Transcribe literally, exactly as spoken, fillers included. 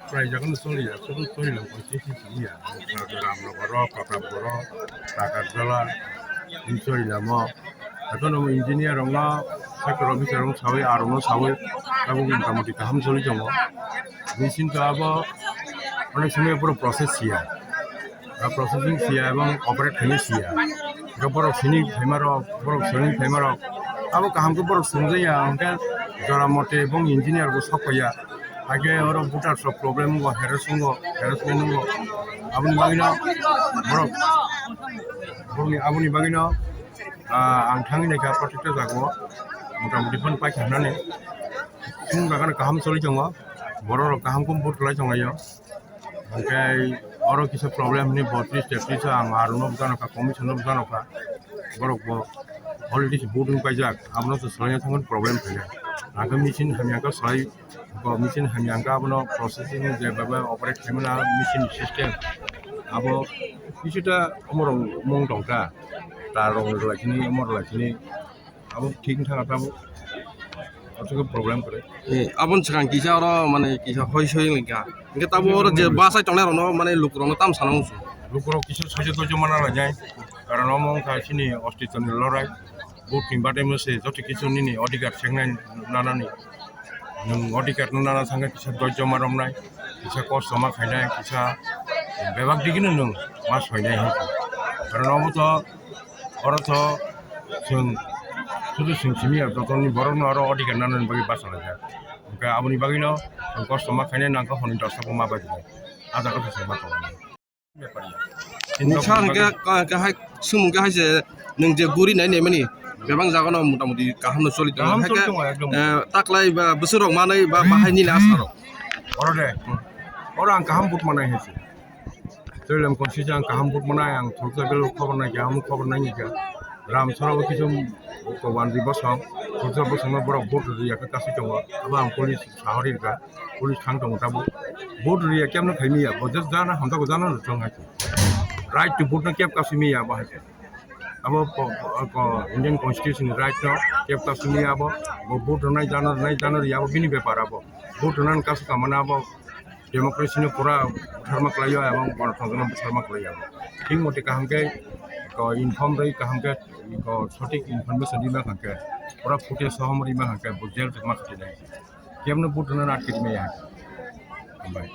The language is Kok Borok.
Prai jaga no choli ya, choli choli lang koi chisi chili ya. Ramnagar o, Pratapgarh o, Takarjala, in choli lamo. Hato no engineer rok no, sector officer rok sawi, aro no sawi, abo motamoti kaham choli tongo. Machine to abo onek somoi puro process siya. A processing siya ebong operate khaini siya. Ego borok sini phaima rok, borok sini phaima rok. Abo kaham khe borok swngjaya, hwnkhe jora mote ebong engineer bo sok ya. Age oro voter rok problem wngkha, harassment wngkha, harassment wngkha. Aboni bagwino borok, borokni aboni bagwino, ah, ang thangwi naikha protector jaga o. Motamoti phano paikha hwnani. Chwng jaga no kaham choli tongo. Borok rok kaham khe vote khlai tonglaio. Hwnkhe oro kisa problem hwnwi botris tetris ang aro no bwsano kha, commission no bwsano kha. Borok bo already se vote wng paijak, abono se swlaina thangmani problem khainai. Hwnkhe machine hamya khe swlai, bo machine hamya hwnkhe abono processing je baba operate khaimani machine system. Abo kisuta omorok mung tongkha. Tar rok rwlai sini, omor rwlai sini. Abo thik wngkha tabuk. Aswk problem kwrwi. Eh, aboni swkang kisa oro, mane, kisa hoi soi wngkha. Hwnkhe tabuk oro je bachai tongnai rokno, mane, lukurokno tam sana muchung. Lukurok kisa soijo doijo mana laijai. Karon omo wngkha chini ostitoni lorai. Vote ni bade mwse joto kisu nini odhikar sengnai nanani. Nwng odhikar no nana thangkhe kisa doijo ma romnai, kisa kosto ma khainai, kisa bebak digino nwng ma soinai hinwi. Karon omo to Oro to chwng sudu chwng simi ya, jotoni borokno oro odhikar nanani bagwi bachalaijak. Hwnkhe aboni bagwino chwng kosto ma khainai nangkha, hwnwi dosta bo ma bai bai. A jaga se chwng ma tongo. Nukha hwnkhe, ka-, ka-, hai, swngmung khe hai se, nwng je guri nai naimani, bebak jaga no motamoti kaham no choli tongo. Kaham choli tongo, ekdom. Eh, taklai ba bwswk rok manwi ba bahai nini asa rok. Oro de. Oro ang kaham but manai hai se. Chwrailem constituency ang kaham vote manai, ang thursa belo khobor nai kha, omo khobor nai kha. Ramsara o kisu koban di bosong, thursa bosong no borok vote rwya khe kasui tongo. Abo ang police sahori rwkha, police thang tongo tabuk. Vote rwya khe amno khaimi ya, bo just jana hamjago jana no chwng hai. Right to vote no kep kasui mi ya bo hai. Abo po-, po-, po-, Indian Constitution ni right no kep kasui mi ya bo, bo vote rwnai jana rwnai jana rwya bo bini bepar abo. Vote rwnan kasu kamana abo. Democracy no pura bwtharma kwlaio, ebong gwnothontro no bwtharma kwlaio. Thik mote kaham khe, ko, inform rwi kaham khe, ko, sothik information rwna kaham khe, pura footage sohom rwna kaham khe, bo jail tongma khatinai. Kemno vote rwna atkhe rwmaya. Hambai.